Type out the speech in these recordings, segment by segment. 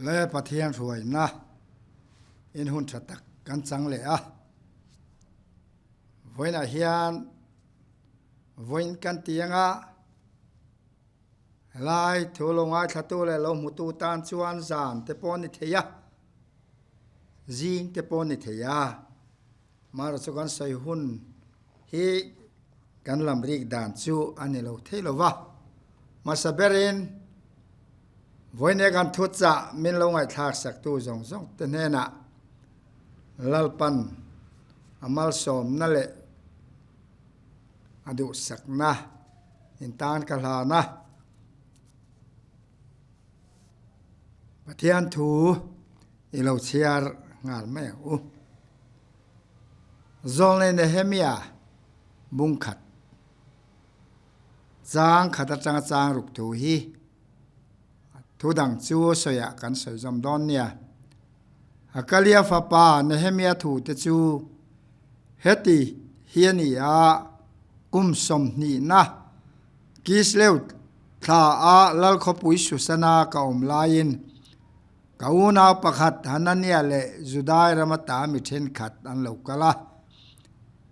Le Pathian hruaina in hun tha tak kan chang leh a. Vawiinah hian vawiin kan ti anga helai thu lo ngaithlatu leh lo hmutu tan chuan zan te pawh a ni thei a, zing te pawh a ni thei a. Amaherawhchu kan sawi hun hi kan lam rik dan chu a ni lo thei lo va. Hmasa berin vawiin kan thu chah min lo ngaihthlak saktu zawng zawng te hnenah Lalpan a malsawmna leh a duhsakna in tan ka hlan a. Pathian thu i lo chhiar nghal mai ang u. Zawlnei Nehemia bung khat chang khat atanga chang ruk thu hi thu dang chu sawiah kan sawi zawm dawn nia. Hakalia fapa Nehemia thu te chu heti hi a ni a, kum sawmhnihna Kislev thla a Lalkhawpui Susana ka awm laiin Ka unau pakhat Hanania leh Judai rama ta mi thenkhat an lo kal a.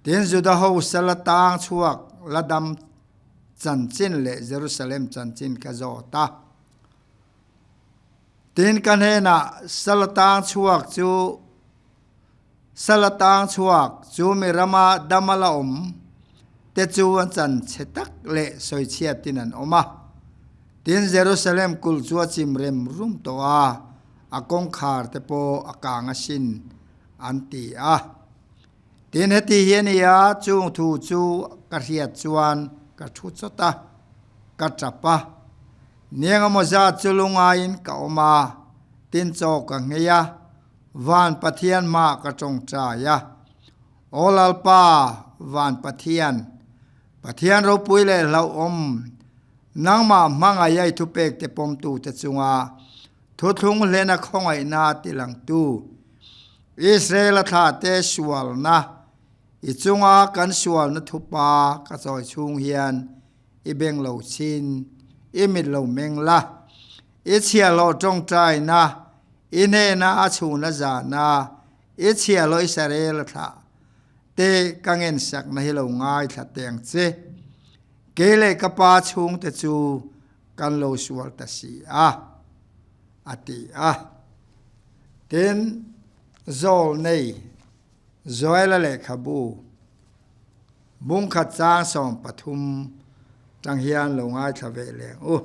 Tin, Juda ho sala tang chhuak la dam chanchin leh Jerusalem chanchin ka zawt a. Tin, ka hnenah sala tang chhuak chu sala tang chhuak chu mi rama dama la awm te chu an chan chhe tak leh sawichhiatin an awm a. Tin, Jerusalem kulh chu a chim rem rum tawh a, a kawngkhar te pawh a kang asin, an ti a. Tin, heti hi a ni a, chung thu chu ka hriat chuan ka thu chawt a, ka tap a. Niang emaw zat chu lungaiin ka awm a, tin chaw ka nghei a, van Pathian hmaah ka tawngtai a. Aw Lalpa, van Pathian, Pathian ropui leh hlauhawm, nangmah hmangaih a i thupek te pawmtute chunga thuthlung hlena khawngaihna tilangtu Israel-a thlahte sualna i chunga kan sualna thupa ka chawi chhung hian i beng lo chin, i mit lo meng la, i chhiahhlawh tawngtaina, i hnena a chhuna zana i chhiahhlawh Israel-a thlah Te ka ngensakna hi lo ngaithla teh ang che. Kei leh ka pa chhungte chu kan lo sual ta si a, a ti a. Tin, Zawl nei Joela lehkhabu bungkhat chang 13 tang hian lo ngaithla ve leng u.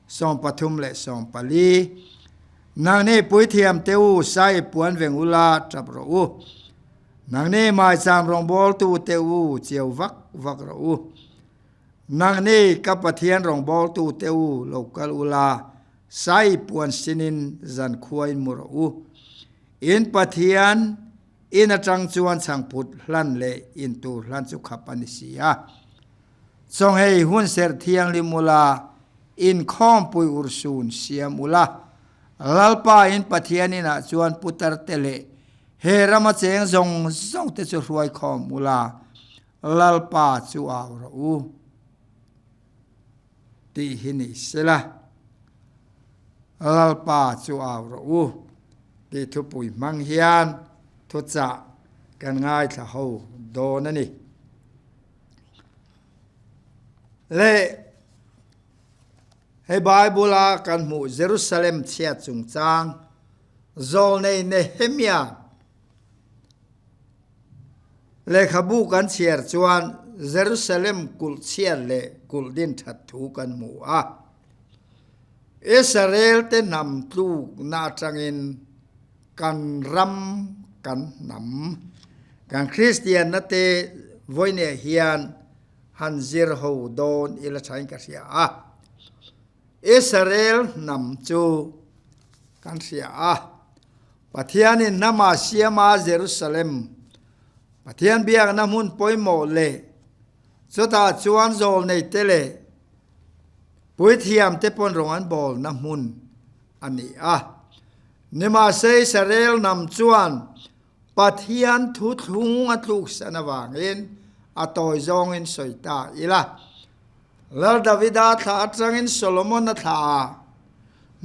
13 leh 14, Nangni puithiam te u, sai puan veng ula tap rawh u. Nangni maicham rawngbawltute u, chiau vak vak rawh u. Nangni ka Pathian rawngbawltute u, lo kal ula, sai puan sinin zan khuain mu rawh u. In Pathian in atang chuan chhangphut hlan leh in tur hlan chu khap a ni si a. Chawnghei hunserh thianghlim ula, inkhawmpui urhsun siam ula, Lalpa in Pathian inah chuan putarte leh He rama cheng zawng zawng te chu hruai khawm ula, Lalpa chu au rawh u tih hi ni sela. Lalpa chu au rawh u tih thupui hmang hian thuchah kan ngaithla ho dawn a ni. Le hei Bible-a kan hmuh Jerusalem chhiat chungchang Zawlnei Nehemia lehkhabu kan chhiar chuan Jerusalem kulh chhiat leh kulh din that thu kan hmu a. Israel te hnam tlukna atangin kan ram, kan hnam, kan Kristianna te vawiinah hian han zir ho dawn ila thain ka hria a. Israel hnam chu kan hria a, Pathianin hnama siam a Jerusalem, Pathian biakna hmun pawimawh leh chutah chuan zawlneite leh puithiamte pawn rawng an bawlna hmun a ni a. Nimahse Israel hnam chuan Pathian thuthlung a tluksan avangin a tawi zawngin sawi ta ila. Lal Davida thla atangin Solomon a thla a.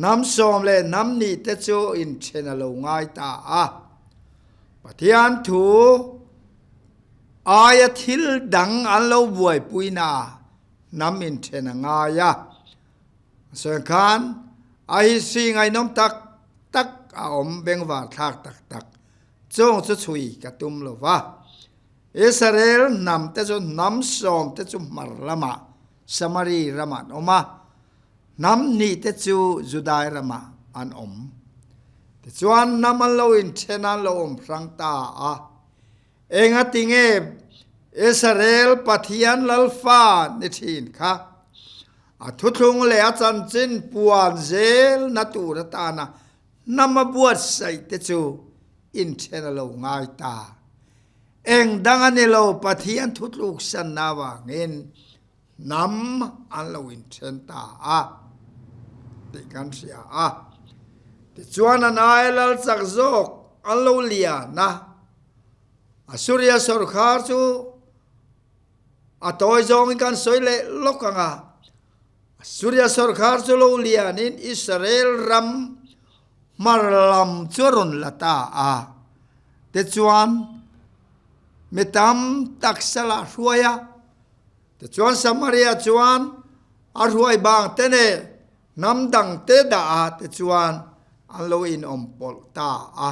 Hnam sawm leh hnam nih te chu inthen a lo ngai ta a. Pathian thu aia thil dang an lo buaipuina hnam inthen a ngai a. A sawi khan a history ngaihnawm tak tak a awm bengvar thlak tak tak chung chu chhui ka tum lo va. Israel hnam te chu hnam sawm te chu hmar lamah Samari ramah an awm a. Hnam hnih te chu Judai ramah an awm. Tichuan hnam an lo inthen a, an lo awm hrang ta a. Engati nge Israel Pathian Lalfa ni thin kha a thuthlung leh a chanchin puan zelna tur atana hnam a buatsaih te chu inthen a lo ngai ta. Eng dang a ni lo Pathian thutluksanna avangin Hnam an lo inthen ta a tih kan hria a. Tichuan an aia lal chak zawk an lo lian a. Assuria sawrkhar chu a tawi zawngin kan sawi leh lawk ang a. Assuria sawrkhar chu lo lianin Israel ram hmar lam chu a rawn la ta a. Tichuan mi tam tak sala hruai a. Tichuan Samaria chuan a hruai bang te leh hnam dang te dah a tichuan an lo inawm pawlh ta a.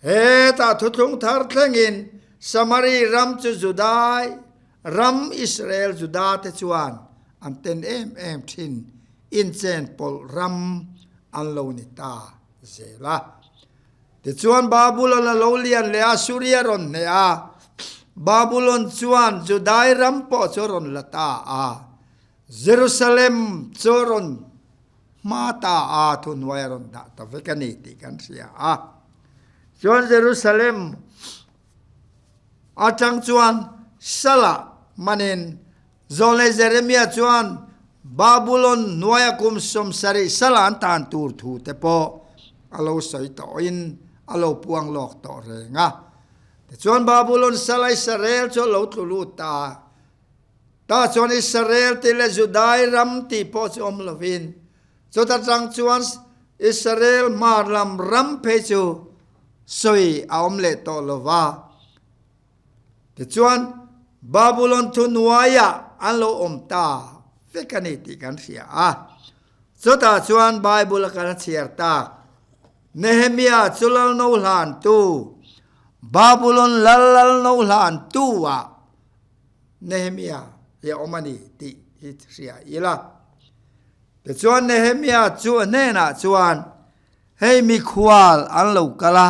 Hetah thuthlung thar thlengin Samari ram chu Judai ram Israel Juda te chuan an ten em em thin inchen pawlh ram an lo ni ta zel a. Tichuan Babulon a lo lian leh a, Suria rawn hneh a, Babulon chuan Judai ram pawh chu a rawn la ta a, Jerusalem chu a rawn hma ta a, thuhnuai a rawn dah ta vek a ni tih kan hria a. Chuan Jerusalem atang chuan Salah manin Zawlnei Jeremia chuan Babulon hnuaia kum 70 sala an tan tur thu te pawh a lo sawi tawhin a lo puang lawk tawh reng a. Tichuan Babulon sala Israel chu a lo tlu lut ta a. Tah chuan Israel tih leh Judai ram tih pawh chu awm lovin chuta tang chuan Israel hmar lam ram phei chu sawi a awm leh tawh lo va. Tichuan, Babulon thuhnuaiah an lo awm ta vek a ni tih kan hria a. Chutah chuan Bible a kan chhiar tak, Nehemia chu lal no hlantu, Babulon lal lal no hlantu ah Nehemia hi a awm a ni tih hi hria ila. Tichuan Nehemia chu a hnenah chuan, Hei mikhual an lo kal a,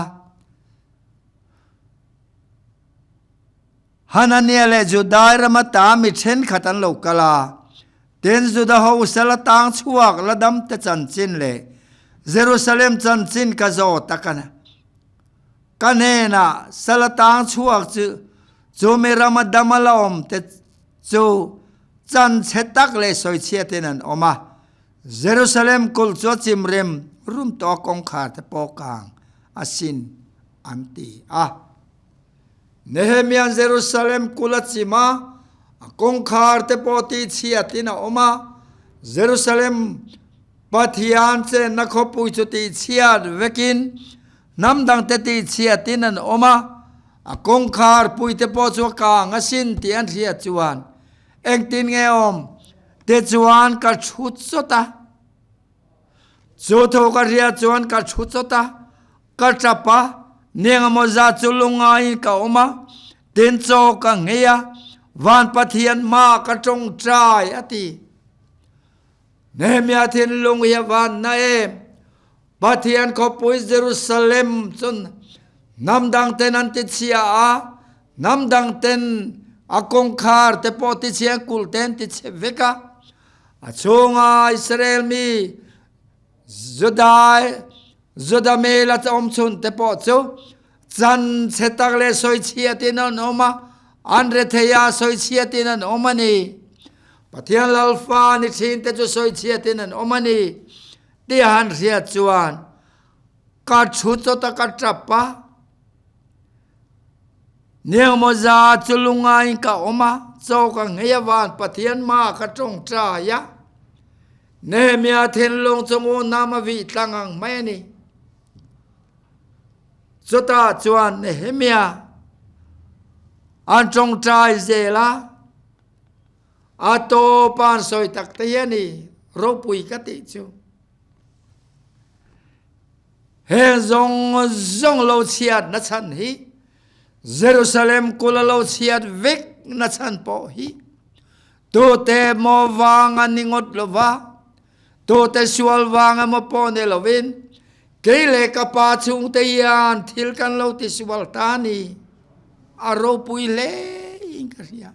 Hanania leh Judai rama ta mi thenkhat an lo kal a, tin Juda ho sal atang chhuak la damte chanchin leh Jerusalem chanchin ka zawt a, ka hnenah sal atang chhuak chu chumi rama dam a la awm te chu chanchhe tak leh sawichhiatin an awm a, Jerusalem kulh chu a chimrem rum tawh a kawngkhar te pawh kang asin an ti a. Nehemia'n Jerusalem kulh a chim a, a kawngkhar te pawh tihchhiatin a awm a. Jerusalem Pathian chenna khawpui chu tihchhiat vekin hnam dangte tihchhiatin an awm a, a kawngkhar puite pawh chu a kang asin tih an hriat chuan engtin nge awm tichuan ka chhut chawt a. Chu tho ka hriat chuan ka thu chawt a, ka tap a, ni engemaw zat chu lungaiin ka awm a, tin chaw ka nghei a, Van Pathian hmaah ka tawngtai a ti. Nehemiah thinlung hi a van na em? Pathian khawpui Jerusalem chu hnam dangten an tichhia a, hnam dangten a kawngkhar te pawh tichhia an kulh te an tichhe vek a. A chhunga Israel mi Judai Juda mi la awm chhun te pawh chu chan chhe tak leh sawichhiatin an awm a, an rethei a sawichhiatin an awm a ni. Pathian Lalfa ni thin te chu sawichhiatin an awm a ni tih a han hriat chuan ka thu chawt a ka tap a. Niangmaw za chu lungaiin ka awm a, chaw ka nghei a van Pathian hmaah ka tawngtai a. Nehemia thinlung chu ngunam a vih tlang ang mai a ni. Chutah chuan Nehemia an tawngtai zel a, a tawpa an sawi tak te hi a ni ropui ka tih chu. Heng zawng zawng lo chhiat na chhan hi Jerusalem kula lo chhiat vek na chhan pawh hi tute maw vang a ni ngawt lo va, tute sual vang emaw pawh ni lovin kei leh ka pa chhungte hian thil kan lo ti sual ta a ni. A ropui hle in ka hria.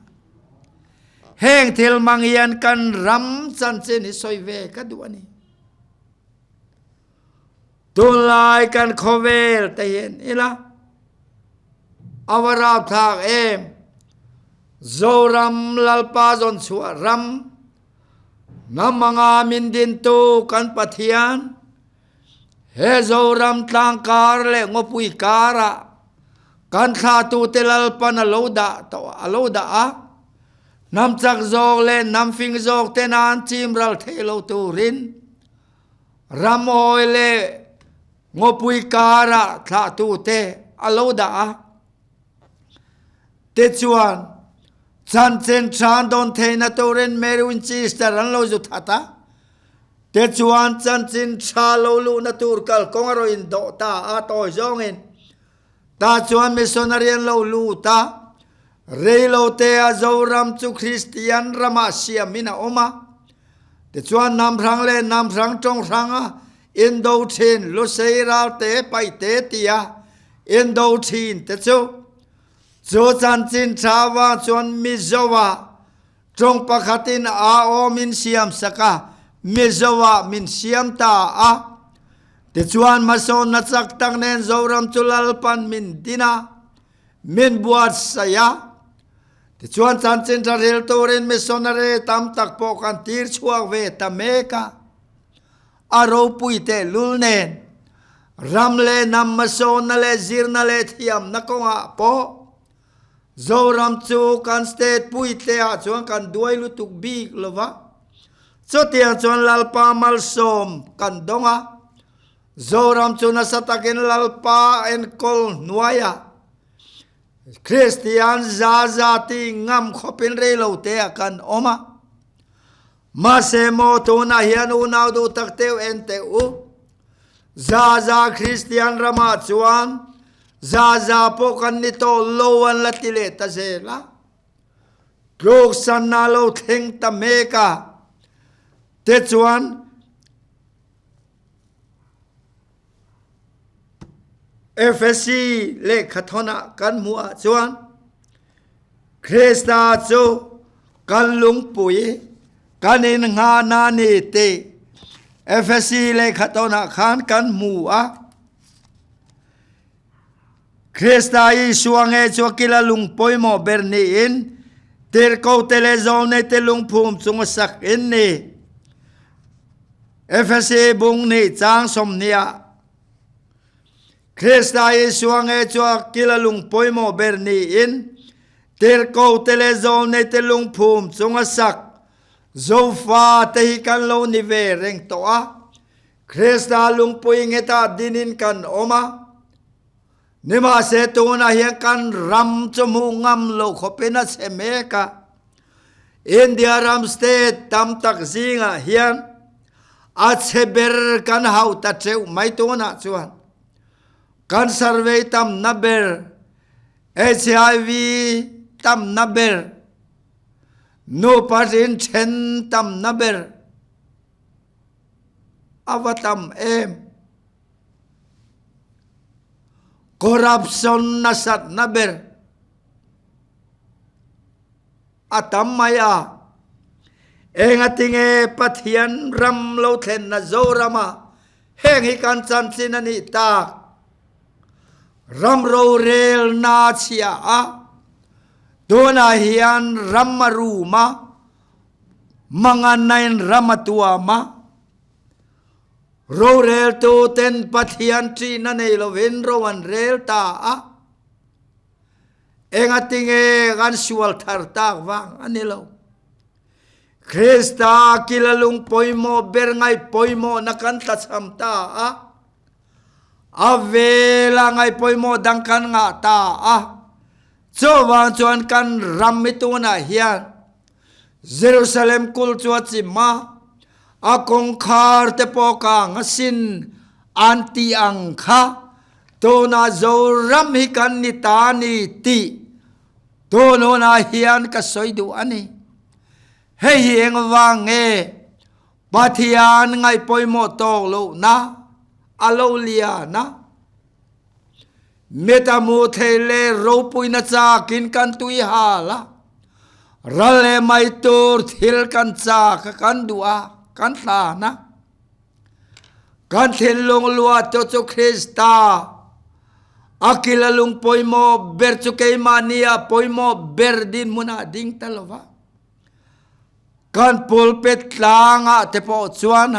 Heng thil mang hian kan ram chanchin hi sawi ve ka duh a ni. Tunlai kan khawvel te hian ila a va rapthlak em? Zoram Lalpa zawn chhuah ram, hnam anga min dintu kan Pathian, he Zoram tlangkar leh ngawpui karah kan thlahtute Lalpan a lo dah tawh a lo dah a, hnam chak zawk leh hnam fing zawk te nan chim ral thei lo turin Ram awi leh ngawpui karah thlahtute a lo dah a. Tichuan, chanchin than dawn theihna turin Mary Winchester an lo zu that a. Tichuan, chanchin tha lo luhna tur kalkawng a rawn indawh ta a, tawi zawngin. Tah chuan missionary an lo lut a, reilote a Zoram chu Kristian ramah siamin a awm a. Tichuan hnam hrang leh hnam hrang tawng hranga indo thin Lusei ralte paihte tia indo thin te chu chu chanchin tha vang chuan Mizoah tawng pakhatin a awm in siam sak a, Mizoah min siam ta a. Tichuan hmasawnna chak tak nen Zoram chu Lalpan min din a, min buatsaih a. Tichuan chanchin tha rel turin missionary tam tak pawh kan tir chhuak ve ta mek a. A ropui tehlul nen ram leh hnam hmasawnna leh zirna leh thiamna kawngah pawh Zoram chu kan state puitle ah chuan kan duai lutuk bik lo va, chutiang chuan Lalpa malsawm kan dawng a, Zoram chu nasa takin Lalpa enkawl hnuaiah Kristian za za ti ngam khawpin reilo te ah kan awm a. Mahse maw tunah hian unau duh tak teuh en teh u. Za za Kristian ramah chuan za za pawh kan ni tawh lo an la ti leh ta zel a. Tluksanna lo thleng ta mek a. Tichuan Efesi lehkhathawnah kan hmuh ah chuan Krista chu kan lungpui kan innghahna a ni tih Efesi lehkhathawnah khan kan hmu a. Krista Isua nge chu a kila lung pawimawh ber niin tirhkohte leh zawlneite lungphum chunga sak in ni. Efesi bung nih chang 20 ah Krista Isua nge chu a kila lung pawimawh ber niin tirhkohte leh zawlneite lungphum chunga sak Zofa te hi kan lo ni ve reng tawh a. Krista lungpui nghetah dinin kan awm a. Nimahse tunah hian kan ram chu hmuh ngam lo khawpin a chhe mek a. India ram state tam tak zingah hian a chhe ber kan hauh ta teuh mai tunah chuan kan survey tamna ber HIV tamna ber nupa rin then tamna ber a va tam em. Corruption nasatna ber a tam mai a. Engatinge Pathian ram lo thlenna Zorama heng hi kan chanchin a nih tak? Ram rorelna chhia a, tunah hian ram a rum a, mangannain ram a tuam a. Roreltuten Pathian ṭihna nei lovin ro an rel ta a, engatinge kan sual thar tak vang a ni lo. Krista kila lung pawimawh ber ngaih pawimawhna kan tlachham ta a, a vela ngaih pawimawh dang kan ngah ta a. Chuvang chuan kan ram hi tunah hian Jerusalem kulh chu a chim a, a kawngkhar te pawh kang asin an tih ang kha tunah Zoram hi kan ni ta ni tih tun hunah hian ka sawi duh a ni. Hei hi engvang nge Pathian ngaih pawimawh tawk lohna a lo lian a? Mit a hmuh theih leh ropuina chakin kan tui hal a, ral leh mai tur thil kan chak a, kan duh a, kan hlan a. Kan thinlung luahtu chu Krista, a kil a lung pawimawh ber chu keimahni ah pawimawh ber dinhmunah a ding ta lo va. Kan pulpit tlangah te pawh chuan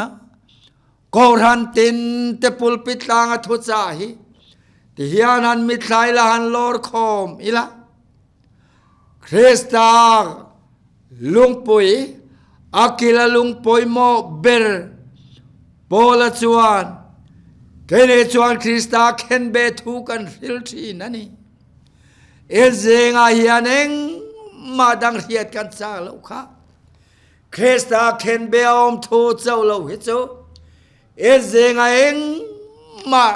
Kohhran tin te pulpit tlanga thuchah hi tihian han mitthla ila han lawr khawm ila. Krista lungpui a kila lung pawimawh ber Paula chuan keini chuan Krista khenbeh thu kan hril thin a ni. En zengah hian engmah dang hriat kan chak loh kha. Krista khenbeh a awm thu chauh lo hi chu en zengah engmah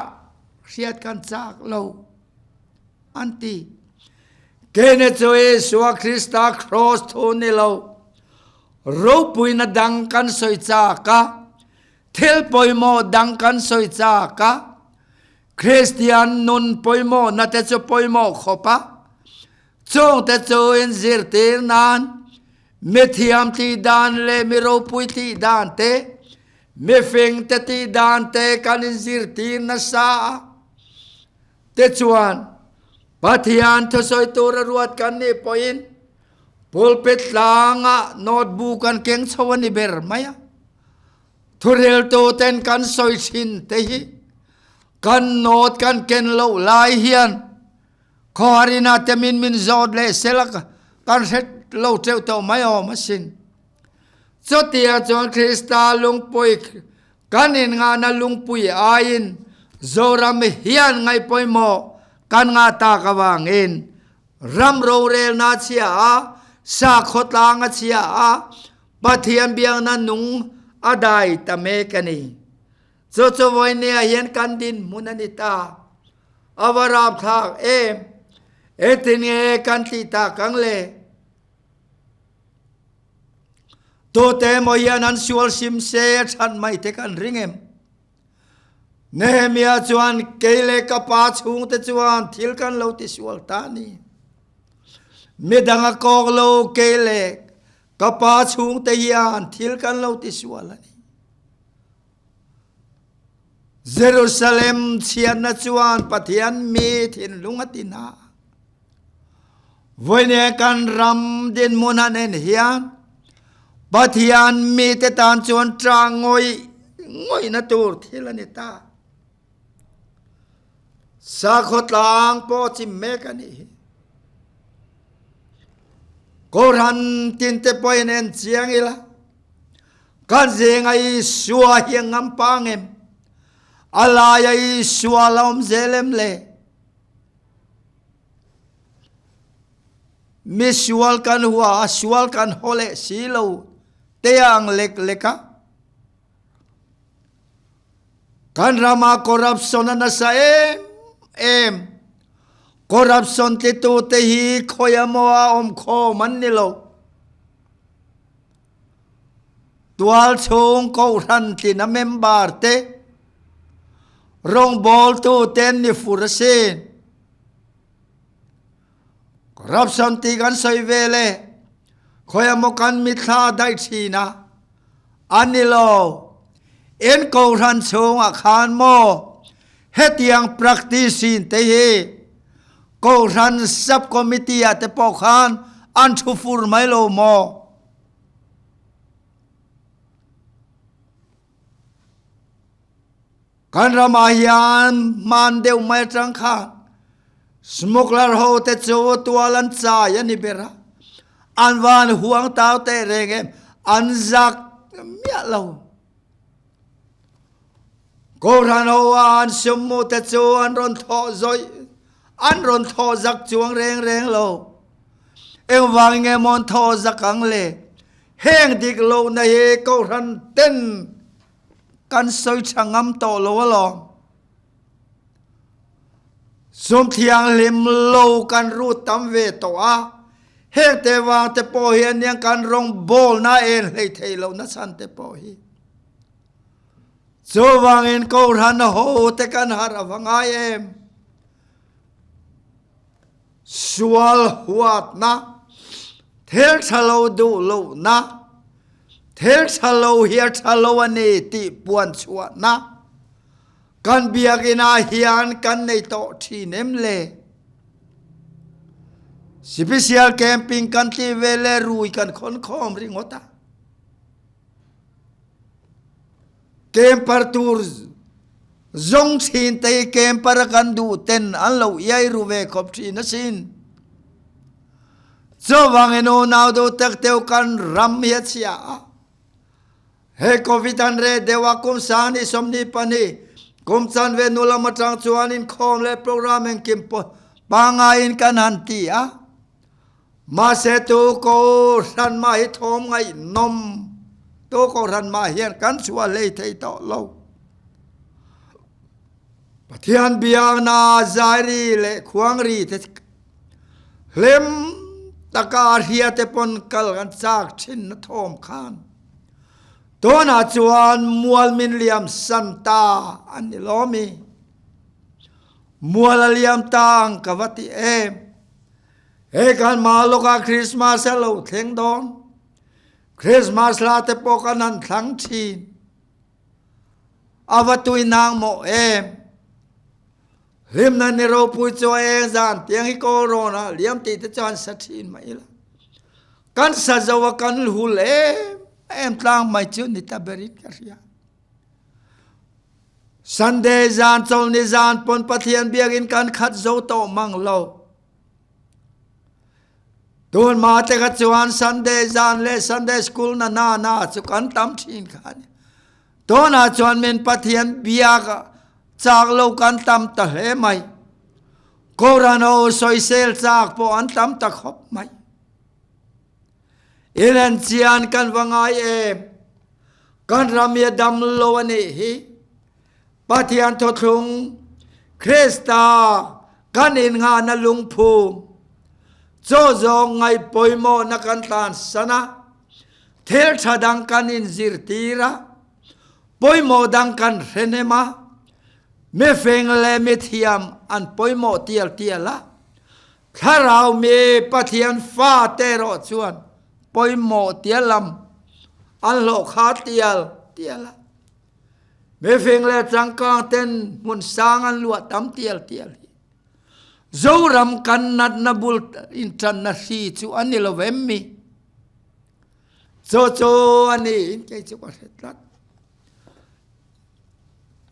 hriat kan chak lo. An ti. Keini chu Isua Krista kraws thu ni lo, ropuina dang kan sawi chak a, thil pawimawh dang kan sawi chak a, Kristian nun pawimawhna te chu pawimawh khawp a, chungte chu inzirtir nan mi thiam tih dan leh mi ropui tih dan te, mi fing te tih dan te kan inzirtir nasa a. Te chuan Pathian thusawi tura ruat kan nih pawhin pulpit tlangah notebook an keng chho a ni ber mai a. Thureltu ten kan sawi thin te hi kan note kan ken loh lai hian khawharina te min min zawt leh sela kan hre lo teuh tawh mai awm asin. Chutia chuan Krista lungpui Kan innghahna lungpui aiin Zoram hian ngaihpawimawh kan ngah tak avangin ram rorelna a chhia a, sakhaw tlang a chhia a, Pathian biakna nung a dai ta mek a ni. Chu chu vawinia hian kan dinhmun a ni ta. A va rapthlak em! Engtin nge kan tih tak ang le? Tute emaw hian an sual sim se a chhan mai te kan ring em? Nehemia chuan kei leh ka pa chhungte chuan thil kan lo ti sual ta a ni. Midang a kawk lo kei leh ka pa chhungte hian thil kan lo ti sual a ni. Jerusalem chhiatna chuan Pathian mi thinlung a ti na. Vawiin kan ram dinhmun han en hian Pathian mite tan chuan ṭah ngawih ngawihna tur thil a ni ta. Sakhaw tlang pawh chim mek a nih hi. Kohhran tinte pawhin en chiang ila, kan zinga Isua hi a ngam pang em? A laia Isua la awm zel em le? Mi sual kan hua a, sual kan haw leh si lo te ang lek lek a. Kan rama corruption a nasa em em. Corruption titu te hi khawi emaw a awm khawm an ni lo. Tual chhung kohhran tlina member te rawngbawltu te an ni fur asin. Corruption tih kan sawi vel e, khawi emaw kan mitthla daih thin a, a ni lo. En kohhran chhungah khan maw hetiang practice in te hi kohhran sub committee ah te pawh khan an thu fur mai lo maw? Kan ramah hian hman deuh mai atang khan smuggler ho te chu tual an chai a ni ber a, an van huang tau teh reng em? An zak miah lo. Kohhran ho a an summu te chu an rawn thawh zawih, an rawn thawh zak chuang reng reng lo. Engvang nge maw an thawh zak ang le? Heng dik lohna hi kohhran ten kan sawi tha ngam tawh lo alawm. Sum thianghlim lo kan rut tam ve tawh a, heng te vang te pawh hi aniang kan rawngbawlna en hlei thei lo nachhan te pawh hi. Chuvangin Kohhran ho te kan harh a va ngai em? Sual huatna, thil tha lo duh lohna, thil tha lo hi a tha lo a ni tih puan chhuahna kan biakinn ah hian kan nei tawh thin em le? Sipisial camping kan tih ve leh rui kan khawn khawm ringawt a. Camper tur zawng thin te hi camper a kan duh ten an lo iai ru ve khawp thin asin. Chuvangin unau duh tak deuh kan ram hi a chhia a. He Covid an reh deuh a kum sang ni 22 kum chanve hnu lam atang chuan inkhawm leh program engkim pawh pangaiin kan han ti a. Mahse tu Kohhran mah hi thawm ngaihnawm tu Kohhran mah hian kan chhuah hlei thei tawh lo. Pathian biakna zairi leh khuangri te hlim taka a hria te pawn kal kan chak thin na thawm khan tunah chuan mual min liam san ta a ni lawmi. Mual a liam ta ang ka va ti em. He kan mah lawkah Christmas a lo thleng dawn. Christmas hla te pawh kan han thlang thin. A va tui nang mawh em? Hlimna ni ropui chu a eng zan tiang hi kawl rawn a liam tih te chuan sa thin mai ila. Kan sa zo a kan hul em em tlang mai chu ni ta berin ka hria. Sunday zan chawlni zan pawn Pathian biakinn kan khat zo tawh mang lo. Tun ma te kha chuan Sunday zan leh Sunday school na na na chu kan tam thin kha ani. Tunah chuan min Pathian biak chak lo kan tam ta hle mai. Kohhran ho sawisel chak pawh an tam ta khawp mai. Ilen chian kan va ngai em? Kan ram hi a dam lo a nih hi. Pathian thawthlung Krista kan innghahna lungphum chaw zawng ngaih pawimawhna kan tlansan a, thil tha dang kan inzirtir a, pawimawh dang kan hre hnem a, mifing leh mithiam an pawimawh tial tial a, Thlarau mi Pathian fate erawh chuan pawimawh tia lam an hlawh kha tial tial a. Mifing leh changkang ten hmun sang an luah tam tial tial hi. Zoram kan natna bul intanna hri chu a ni lo em mi? Chaw chaw a ni in kei chu ka hre tlat.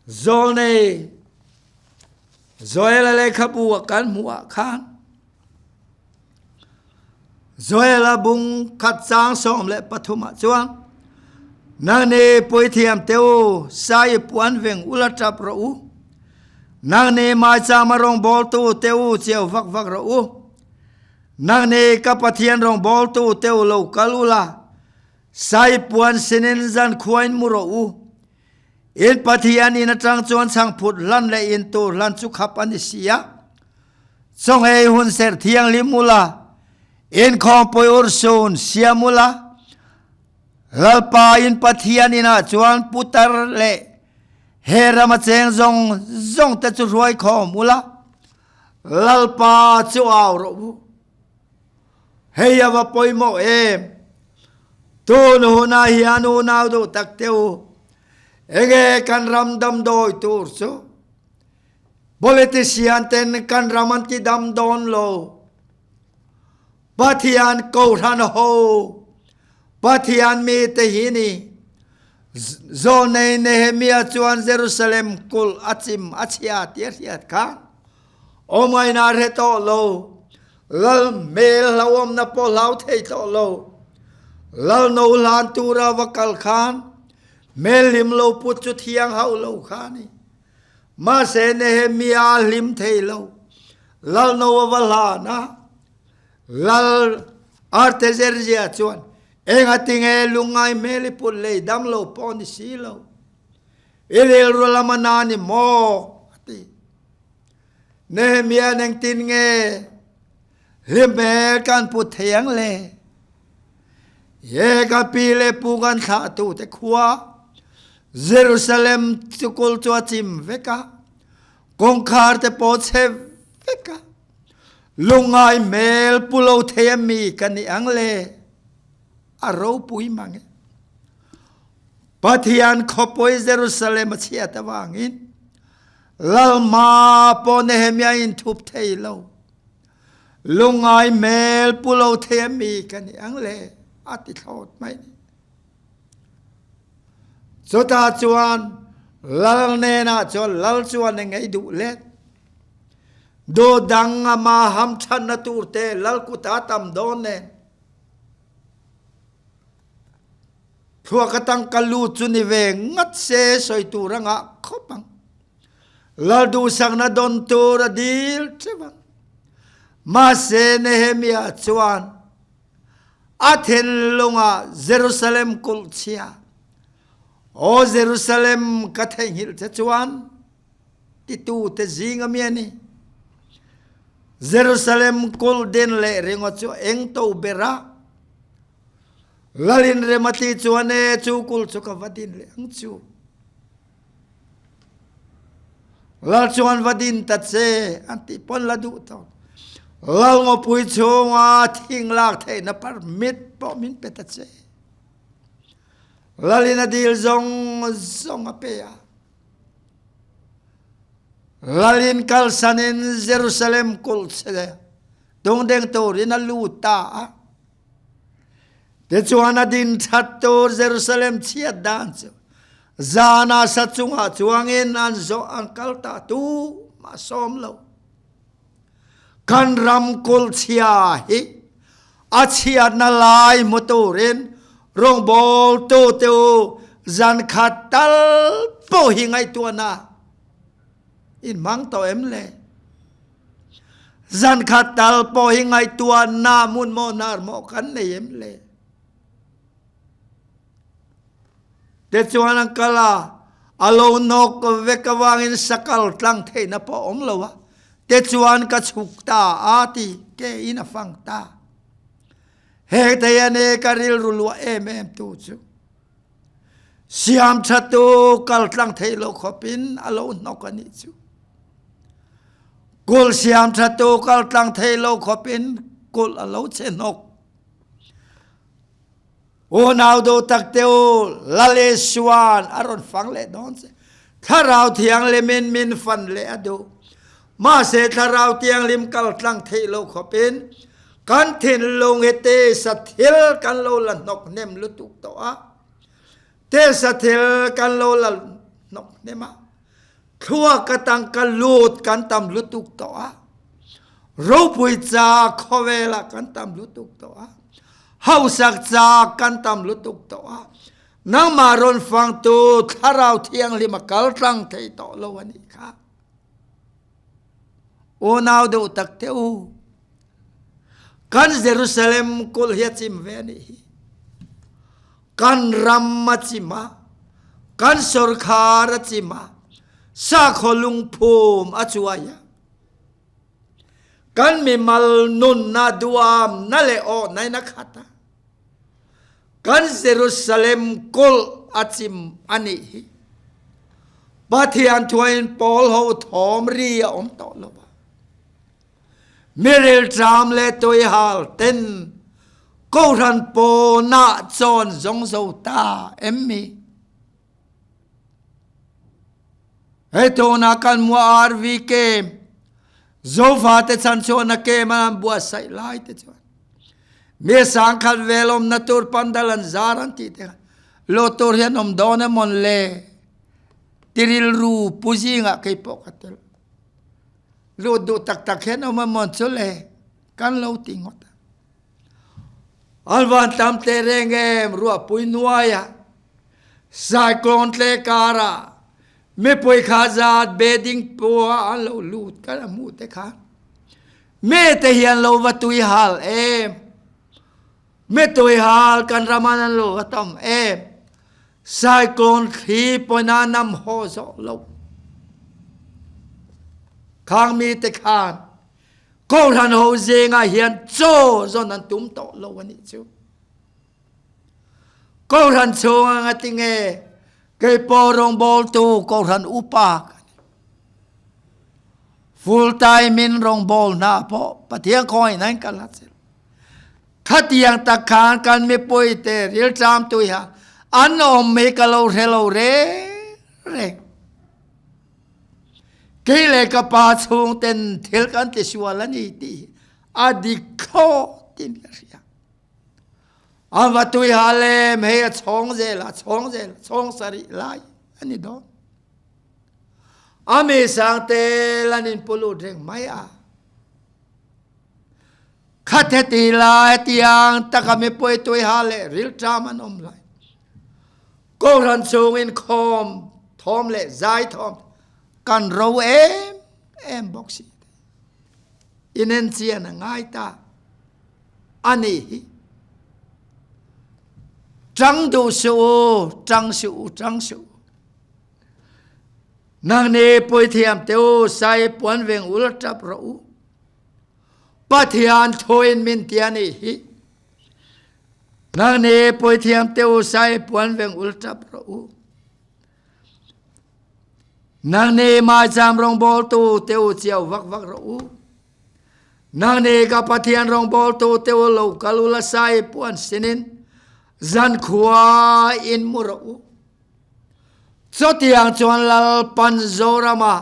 Zawlnei Joela lehkhabu a kan hmuh ah khan Joela bung khat chang 13 ah chuan Nang ni puithiam te u sai puan veng ula tap rawh u Nang ni maichama rawngbawltu te u chiau vak vak rawh u Nang ni ka Pathian rawngbawltu te u lo kal ula Sai puan sinin zan khuain mu rawh u. In Pathian inn atang chuan chhangphut hlan leh in tur hlan chu khap a ni si a. Chawnghei hun serh thianghlim ula, inkhawmpui urhsun siam ula, Lalpa in Pathian inah chuan putar leh he rama cheng zawng zawng te chu hruai khawm ula, Lalpa chu au rawh u. Hei a va pawimawh em? Tun hunah hian unau duh tak te u, enge kan ram damdawi tur chu? Politician ten kan ram an ti dam dawn lo. Pathian Kohhran ho, Pathian mi te hi ni. Zawlnei Nehemia chuan Jerusalem kulh a chim a chhia tih a hriat khan Awmngaihna a hre tawh lo. Lal hmel hlauhawmna pawh hlau thei tawh lo. Lal no hlan tura va kal khan hmel hlim lo put chu thiang hauh lo kha a ni. Mahse Nehemia a hlim thei lo. Lal no a va hlan a. Lal Artaxerxes chuan, Engatinge lungngai hmel i put lei dam lo pawh ni si lo. I rilru lam a na ni maw? a ti. Nehemiah engtin nge hlim hmel kan put thei ang le? He ka pi le pu kan thlahtute khua Jerusalem chu kul chu a chim vek a, kawngkhar te pawh chhe vek a, lungngai hmel pu lo thei a mi ka ni ang le? A ropui mang e. Pathian khawpui Jerusalem a chhiat avangin Lalhma pawh Nehemiah in thup thei lo. Lungngai hmel pu lo thei a mi ka ni ang le a ti thlawt mai ni. Chutah chuan lal hnenah chuan lal chuan a ngei duh let. Duh dang ama hamthanna tur te lal kuta tam dawn nen. Thluak atang ka lut chu ni ve ngat se sawi tur a ngah khawp ang. Lal duhsakna dawn tur a dil teuh ang. Mahse Nehemiah chuan a thinlungah Jerusalem kulh chhia, Aw Jerusalem ka theihnghilh che chuan titute zing ami a ni. Jerusalem kulh din leh ringawt chu eng to ber a? Lalin rem a ti chuan e chu kul chu ka va din leh ang chu. Lal chuan va din ta che an tih pawn la duh tawh. Lal ngawpui chhunga thing lak theihna permit pawh min pe ta che. Lalin a dil zawng zawng a pe a. Lalin kalsanin Jerusalem kulh che dungdeng turin a lut ta a. Tichuan a din that tur Jerusalem chhiat dan chu zan ah sa cungah chuangin an zawh an kal ta tu mah sawm lo. Kan ram kulh chia hi a chiatna lai hmu turin rawngbawltu te u zan khat tal pawh hi ngaihtuahna in hmang tawh em le? Zankhat tal pawh hi ngaihtuahnak hmun maw hnar maw kan nei em le? Te chuan an kal a, a lo nawk vek avangin sakal tlang theihna pawh awm lo a, te chuan ka chhuk ta a ti ke in a fang ta. He thei a ne ka rilru luah em em tu chu. Siam ṭhatu kaltlang thei lo khawpin a lo hnawk a nih chu. Kulh siam ṭhatu kaltlang thei lo khawpin kulh a lo che hnawk. Unau duh tak te u, Lal Isua'n a rawn fang leh dawn che. Thlarau Thianghlim in min fan leh a duh. Mahse Thlarau Thianghlim kaltlang theih lo khawpin Kan thinlung hi tisa thil kan lo la hnawk hnem lutuk tawh a. Tisa thil kan lo la hnawk hnem a. Thluak atang ka lut kan tam lutuk tawh a. Ropui ca khawvel ah kan tam lutuk tawh a. Hausak ca kan tam lutuk tawh a. Nangmah rawn fangtu Thlarau Thianghlim a kal tlang thei tawh lo a nih kha. Unau deuh tak te u, kan Jerusalem kulh hi a chim ve a nih hi. Kan ram a chim a, kan sorkhar a chim a, sakhaw lungphum a cuai a. Kan mimal nunnak duam na le awh na in a khat a. Kan Jerusalem kulh a chim a nih hi. Pathian thuain pawl ho thawm ri a um tawh lo a. Miril ṭam le tuihal ten kohhran pawnah cawn zong zo ta em mi. Hei tuna kan mua RV kem Zofa te chan chuan a kem an buatsaih lai te chuan mi sangkhat vel awmna tur pandal an zar an tih te lo tur hian awm dawn emawn le ti rilru pu zingah kei pawh ka tel lut duh tak tak hian awm emawn chu le kan lo ti ngawt a. An van tam teh reng em ruahpui hnuaia cyclone tle karah mipui kha zat bedding pawha an lo lut kan a hmuh te khan mi te hian lo va tui hal em mi tui hal kan raman an lo va tam em cyclone thli pawina nam haw zawh lo khang mi te khan Kohhran ho zingah hian chaw zawn an tum tawh lo a nih chu. Kohhran chhunga ngati nge kei pawh rawngbawltu Kohhran upa ka ni. Full time in rawngbawl hna pawh Pathian khawngaih in ka la chelh. Khatiang tak khan kan mipui te rilṭam tuiha an awm hi ka lo hre lo reng reng. Kei leh ka pa chhungten thil kan ti sual a ni tih hi a dik thlawt in ka hria. An va tui ha lem hei a chhawng zel a chhawng zel chhawng sarih lai a ni dawn. A mi sang te lan in pulut reng mai a. Khat heti lai tiang taka mipui tui ha leh rilṭam an awm lai. Kohhran chungin khawm thawm leh zai thawm kan ro em em bawk si. Inen chian a ngai ta a nih hi. Ṭang duh suh u, ṭang suh u, ṭang suh u. Nang nih puithiam te u, sai puan veng ul ṭap rawh u. Pathian thuin min ti a nih hi. Nang nih puithiam te u sai puan veng ul ṭap rawh u. Nang nih maicham rawngbawltu te u chiau vak vak rawh u. Nang nih ka Pathian rawngbawltu te u lo kal u la sai puan sinin zankhua in mu rawh u. Chutiang chuan Lalpan Zorama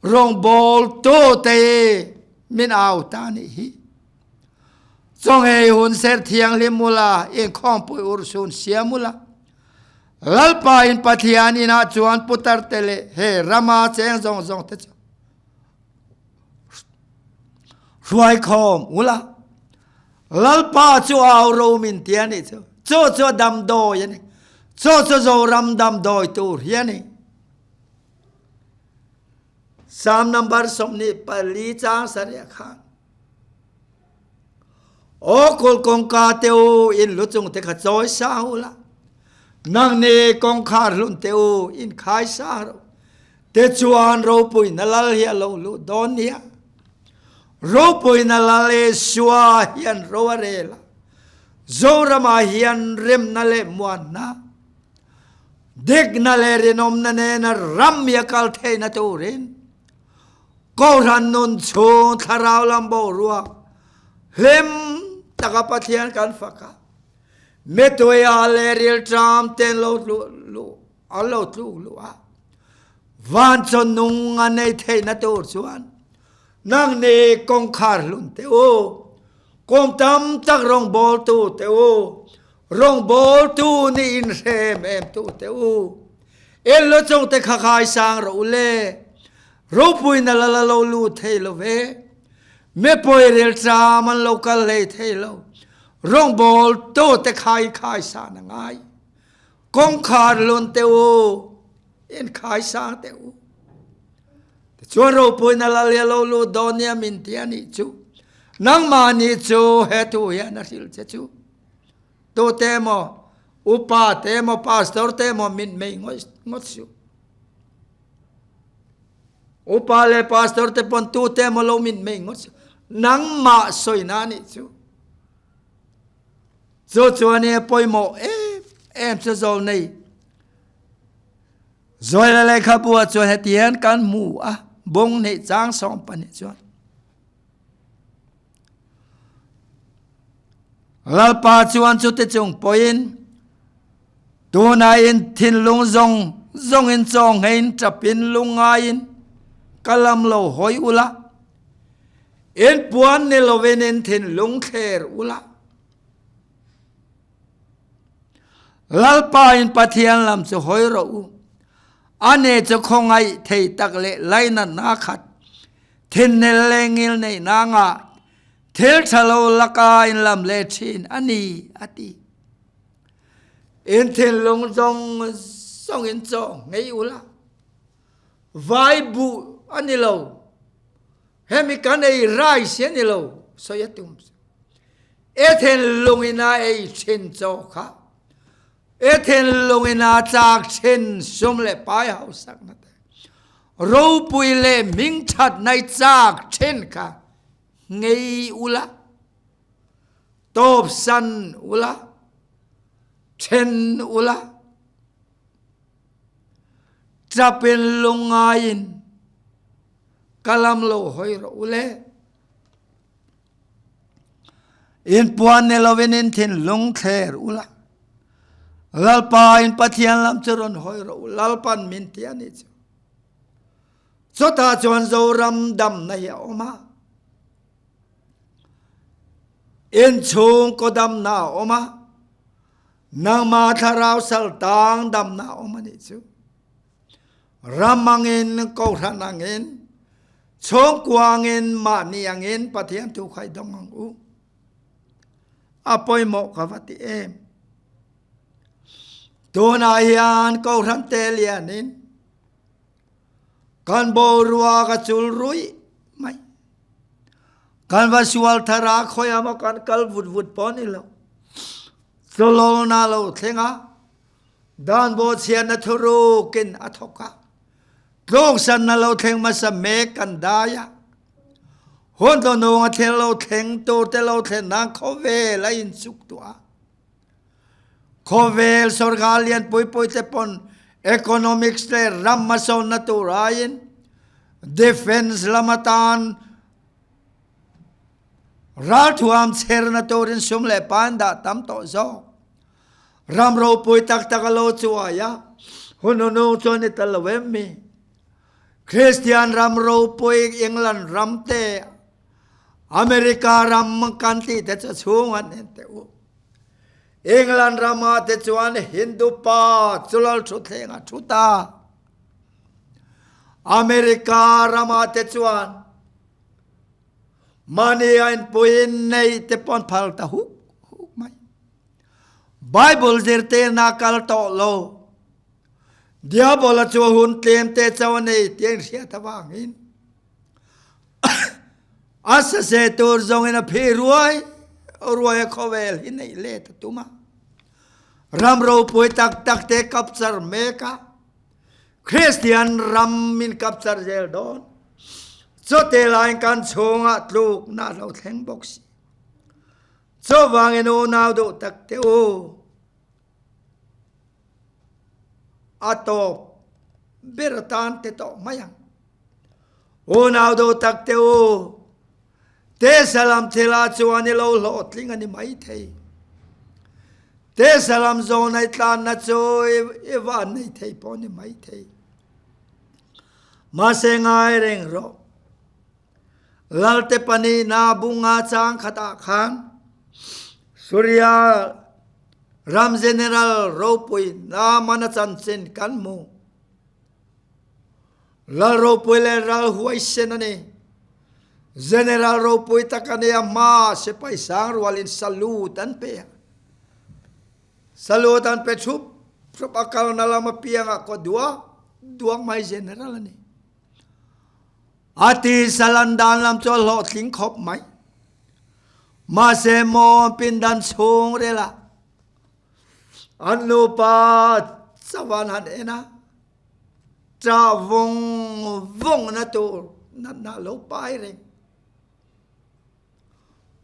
rawngbawltu te min au ta nih hi. Chawnghei hun ser thianghlim ula, inkhawmpui urhsun siam ula. Lalpa in Pathian inah chuan putar te leh he rama cheng zawng zawng te chu hruai khawm ula. Lalpa chu au ro min ti a nih chu. Chu chu a damdawi a ni. Chu chu Zoram damdawi tur hi a ni. Psalm number 24 chang sarih khan Aw kawl kawngka te u in lu chung te kha chawi sang ula nang ni kawngkhar hlun te u in khai sang ro te chuan ropui na lal hi a lo lu dawn nia ropui na lal Isua hian ro a rel a Zorama hian remna leh muanna dikna leh rinawmna nena ram hi a kal theihna turin Kohhran nun chhung thlarau lam boruak hlim taka Pathian kan fak a, mituia leh rilṭam ten lo luh an lo tluk luh a, van chaw nung a nei theihna tur chuan nangni kawngkhar hlun teh u, kum tam tak rawngbawltu teh u, rawngbawltu nih inhrem em tu teh u, En lo chawng te kha khai sang rawh u le. Ropui na la la lo lut thei lo ve. Me pawi rel tram an lo kal hlei thei lo. Rawngbawl to te khai khai sa na ngai. Kawngkhar lun te u. In khai sang te u. Chuan ropui na la le lo lut dawn nia min ti a nih chu. Nangmah nih chu he thu hian a hrilh che chu. Tu te maw upa te emaw pastor te emaw min mei ngawt suh. Upa leh pastor te pawn tu te emaw lo min mei ngawt suh. Nangmah sawina nih chu. Chu chuan e pawimawh em em chu zawl nei. Zawila lehkhabu ah chuan heti hian kan hmu a, bung hnih chang 12 chuan. Lalpa chuan chuti chung pawhin tunah in thinlung zawng zawngin chaw nghein ṭapin lungngaiin ka lam lo hawi ula, in puan ni lovin in thinlung thler ula. Lalpa in Pathian lam chu hawi rawh u, ani chu khawngaih thei tak leh lainatna khat, thinnel leh ngilneihna ngah. Thil tha lo laka in lam leh thin a ni, a ti. In thinlung zawng zawng in chaw ngei ula, vai buh a ni lo, hemi kan ei rice hi a ni lo, sawi a tum. I thinlung in a ei thin chaw kha, i thinlung in a chak thin sum leh pai hausakna te, ropui leh hmingthatna i chak thin kha ngei ula, tawpsan ula, then ula, ṭapin lungngaiin ka lam lo hawi rawh u le. In puan ni loin in thinlung thler ula, Lalpa in Pathian lam chu rawn hawi rawh u, Lalpan min ti a nih chu. Chutah chuan Zoram damna hi a awm a. Inchhungkaw damna a awm a. Nangmah thlarau saltang damna a awm a nih chu. Ram angin, kohhran angin, chhungkua angin, mahni angin Pathian thu kha i dawng ang u. A pawimawh ka va ti em. Tunah hian kohhran te lianin Kan boruak a chul ruih mai. Kan va sual thar a, khawiah maw kan kal vut vut pawh ni lo. Chawlawlna lo thleng a, dan bawhchhiatna thurukin a thawk a. Tluksanna lo thleng hmasa mek kan dai a. Hun tawhnung a thil lo thleng tur te lo thlen nan khawvel a insuk tuah a. Khawvel sorkar lian pui pui te pawn economics leh ram hmasawnna tur aiin defence lam atan ralthuam chherna turin sum leh pa an dah tam tawh zawk. Ram ropui tak tak a lo chuai a, hun hunung chuan i tel lo em mi? Kristian ram ropui England ram te, America ram kan tih te chu chhung an en teh u. England ramah te chuan Hindu pa chu lal thutthleng a thu ta. America ramah te chuan mahni a inpuiin nei te pawn phal ta huk huk mai. Bible zirtirna kal tawh lo. Diabola chu hun tlem te chauh a nei tih a inhriat avangin A sase tur zawngin a phi ruai ruai a khawvel hi neih let a tum a. Ram ropui tak tak te kapchar mek a, Kristian ram min kapchar zel dawn. Chawte laiin kan chhungah tlukna a lo thleng bawk si. Chuvangin unau duh tak te u, a tawp ber atan te tawh mai ang. Unau do tak te u, Tesalam thila chuan i lo hlawhtling a ni maithei. Tesalam zawn ai tlanna chu i van nei thei pawh a ni maithei. Mahse ngai reng rawh. Lalte pahnihna bunga chang khatah khan Suria ram general ropui Naamana chanchin kan hmu. Lal ropui leh ral huaisen a ni. General ropui tak a ni a, hma sipai sang rualin salute an pe a. Salute an pe thup thup a, kalna lam apiangah kaw duak duak mai general a ni. A tisa lan dan lam chu a hlawhtling khawp mai. Mahse maw pindan chhungril ah an nupa chauh an han en a, ṭah vawng vawng na tur natna a lo pai reng.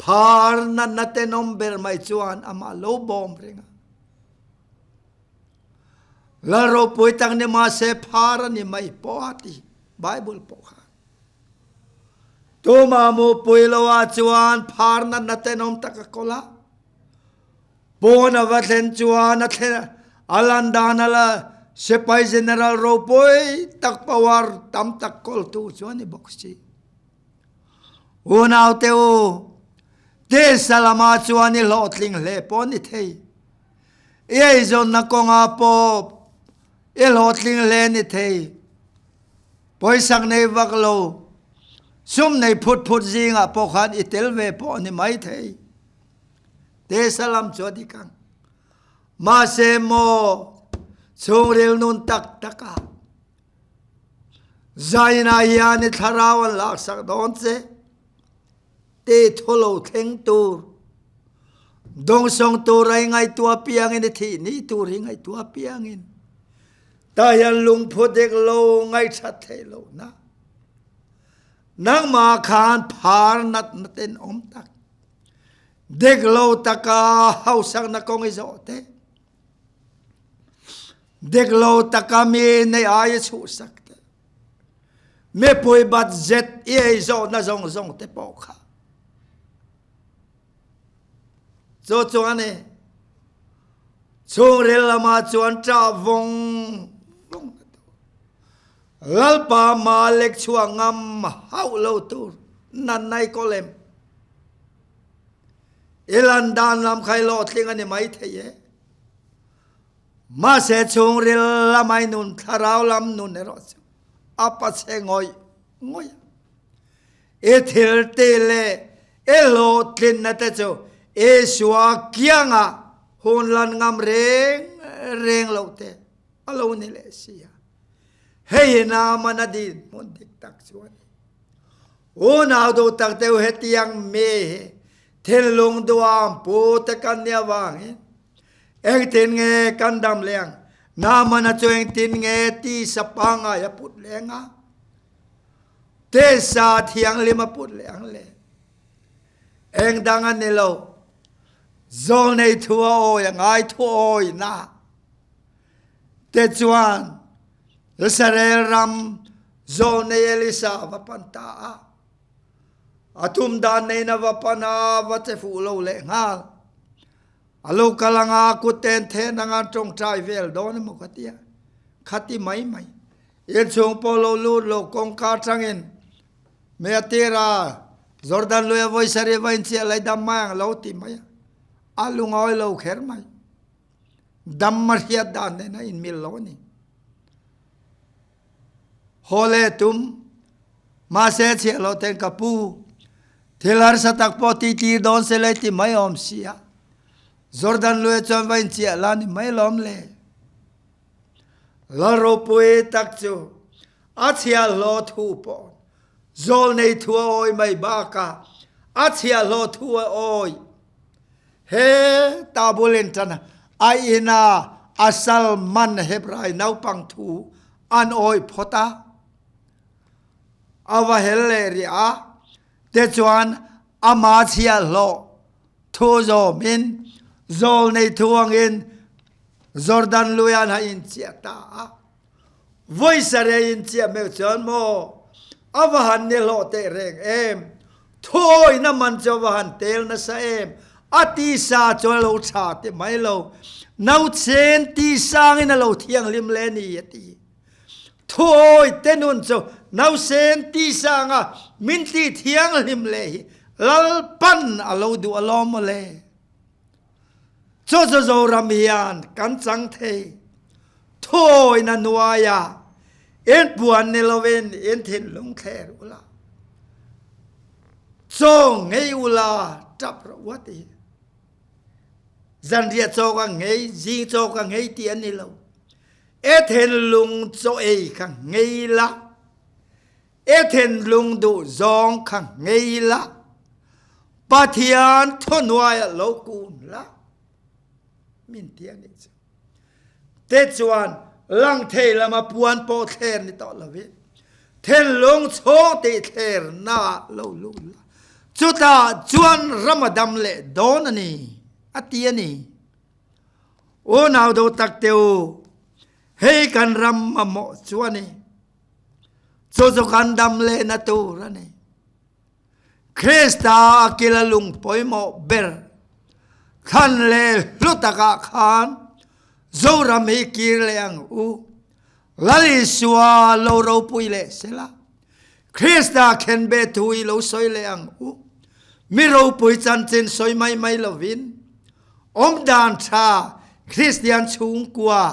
Phar natna tenawm ber mai chuan amah lo bawm reng a. Lal ropui tak ni mahse phar a ni mai pawh a ti Bible pawh khan. Tuma mupui lo ah chuan phar natna tenawm tak a kawl a. Pawn a va thlen chuan a thlen a lan dan a la sipai general ropui tak power tam tak kawltu chu a ni bawk si. Unaute u, tisa lamah chuan i hlawhtling hle pawh a ni thei. I eizawnna kawngah pawh i hlawhtling hle a ni thei. Pawisak nei vak lo. Sum nei phut phut zingah pawh khan i tel ve pawh a ni maithei. Tesa lam chu a dik ang. Mahse maw chhungril nun tak takah Zaina hian i thlarau an laksak dawn che. Te thaw lo thleng tur, dawngsawng tur a i ngaihtuah piangin i thih ni tur hi ngaihtuah piangin tah hian lungphu dek lo ngaihthat theih lohna nangmah khan phar natna ten awm tak dek lo taka hausakna kawng i zawh te dek lo taka mi nei ai i chhuhsak te Mipui budget i ei zawhna zawng zawng te pawh kha chu chuan i chhungril lamah chuan ṭah vawng vawng na tur Lalpa Malek chhuah ngam hauh lo tur nan nai kaw lem i lan dan lam kha i hlawhtling a ni maithei e. Mahse chhungril lamai nun thlarau lam nun erawh chu a pachhe ngawih ngawih a. I thil ti leh i hlawhtlinna te chu Isua kiangah hun lan ngam reng reng loh te a lo ni leh si a. Hei hi Naamana dinhmun dik tak chu a ni. Unau duh tak deuh hetiang mi hi thinlung duam pu te kan nih avangin Engtin nge kan dam leng? Naamana chu engtin nge tisa pangngai a put leng a? Tisa thianghlim a put leh ang le? Eng dang a ni lo. Zawlnei thu a awi a ngai thu awi na te chuan Israel ram zawlnei Elisa va pan ta a. A tum dan nei na va pan a va che fuh lo leh nghal. A lo kal anga kut ten then anga an tawngtai vel dawn emaw ka tia. Khati mai mai. Inchhung pawh lo lut lo kawngka atangin me a tir a, Jordan lui a vawi sarih va inchiah lai dam mai ang lo ti mai a. A lungawi lo kher mai. Dam a hriat dan nen a inmil lo a ni. Haw leh tum, mahse chhiah loh ten ka pu, thil harsa tak pawh ti tir dawn se lei ti mai awm si a, Jordan lui chuan va inchiah la ni mai lawm le. Lal ropui tak chu a chhiahhlawh thu pawh zawl nei thu a awi mai bakah a chhiahhlawh thu a awi. He tabul in tan a ina a sal man Hebrai naupang thu an awih phawt a, a va hel leh rih a, tichuan ama chhiahhlawh thu zawmin zawlnei thu angin Jordan lui an ha inchiah ta a. Vawi sarei inchiah meuh chuan maw a va han ni hlawh teh reng em? Thuawihna man chu a va han tel nasa em? A tisa chu a lo tha ti mai lo, nauchen ti sangin a lo thianghlim le ni a ti. Thuawih te nun chu nausen ti sanga min ti thianghlim le hi Lalpan a lo duh alawm maw le. Chu chu Zoram hian kan chang thei. Thuawihna hnuaia inpuan ni lovin in thinlung thler ula, chaw ngei ula tap rawh u a ti. Zanriah chaw ka ngei, zing chaw ka ngei tih a ni lo. E thinlung chaw ei kha ngei la, E thinlung duh zawng kha ngei la, Pathian thuhnuaiah lo kun la, min ti a nih chu. Te chuan lang thei lama puan pawh thler ni tawh lovin, thinlung chhung tih thlerna ah lo lut la, chutah chuan ram a dam leh dawn a ni, a ti a ni. Unau do tak te u, hei kan ram mamawh chu a ni. Chu chu kan dam lehna tur a ni. Krista a kila lung pawimawh ber thlan leh hlu takah khan Zoram hi kir leh ang u. Lal Isua lo ropui leh sela, Krista khenbeh thu hi lo sawi leh ang u. Mi ropui chanchin sawi mai mai lovin, awmdan tha Kristian chhungkua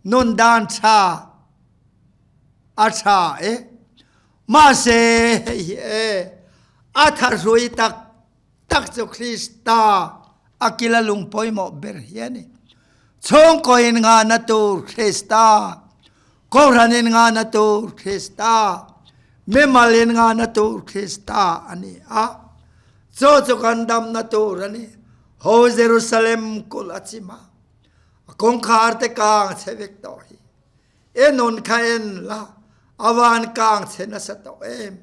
nun dan tha, A tha e. Mahse hei hi e, a thahrui tak tak chu Krista a kila lung pawimawh ber hi a ni. Chhungkaw in nghahna tur Krista, Kohhran in nghahna tur Krista, mimal in nghahna tur Krista a ni a. Chu chu kan damna tur a ni. Ho Jerusalem kulh a chim a, a kawngkhar te kang chhe vek tawh hi. E nun kha en la, a van kang chhe nasa tawh em.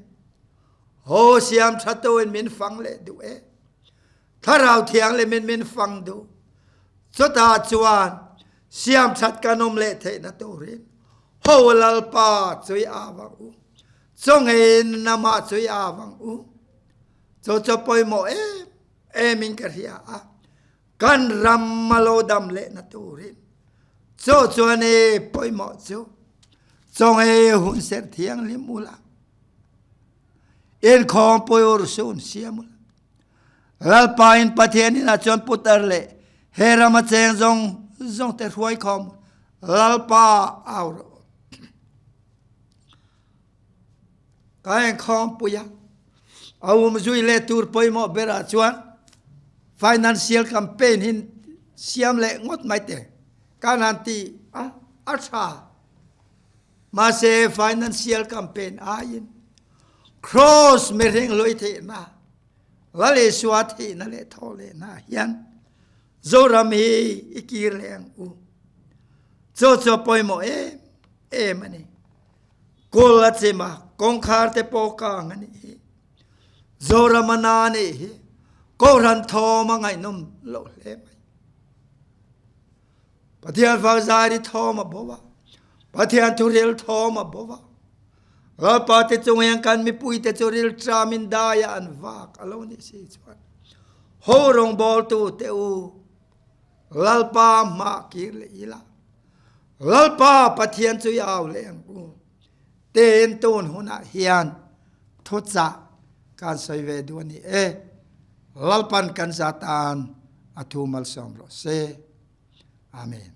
Ho siam tha tu in min fang leh duh e. Thlarau Thianghlim in min fang duh. Chutah chuan siam that kan um leh theihna turin ho Lalpa chui avang u. Chungin namah chui avang u. Chu chu pawimawh em em in ka hria a. Kan ram a lo dam lehna turin chu chuan e pawimawh chu chawngei hun serh thianghlim ula. Inkhawm pui urhsun siam ula. Lalpa in Pathian inah chuan putar leh he rama cheng zawng zawng te hruai khawm Lalpa au rawh. Ka inkhawm pui a, a um zui leh tur pawimawh berah chuan financial campaign hi siam leh ngawt mai teh kan han ti a, a tha. Mahse financial campaign aiin Cross mihring hlui theihna, Lal Isua thihna leh thaw lehna hian Zoram hi i kir leh ang u. Chu chu a pawimawh em em a ni. Kul a chim a, kawngkhar te pawh kang a nih hi. Zoram a na a nih hi. Kohhran thawm a ngaihnawm loh hle mai. Pathian fak zai ri thawm a bo a, Pathian thuril thawm a bo a. Lalpa te chung hian kan mipui te chu ril ṭam in dai ah an vak a lo nih si chuan ho rawngbawltu te u Lalpa hmah kir leh ila Lalpa Pathian chu i au leh ang u tein tun hunah hian thuchah kan sawi ve duh a ni e. Lalpan kan za tan a thu malsawm rawh se. Amen.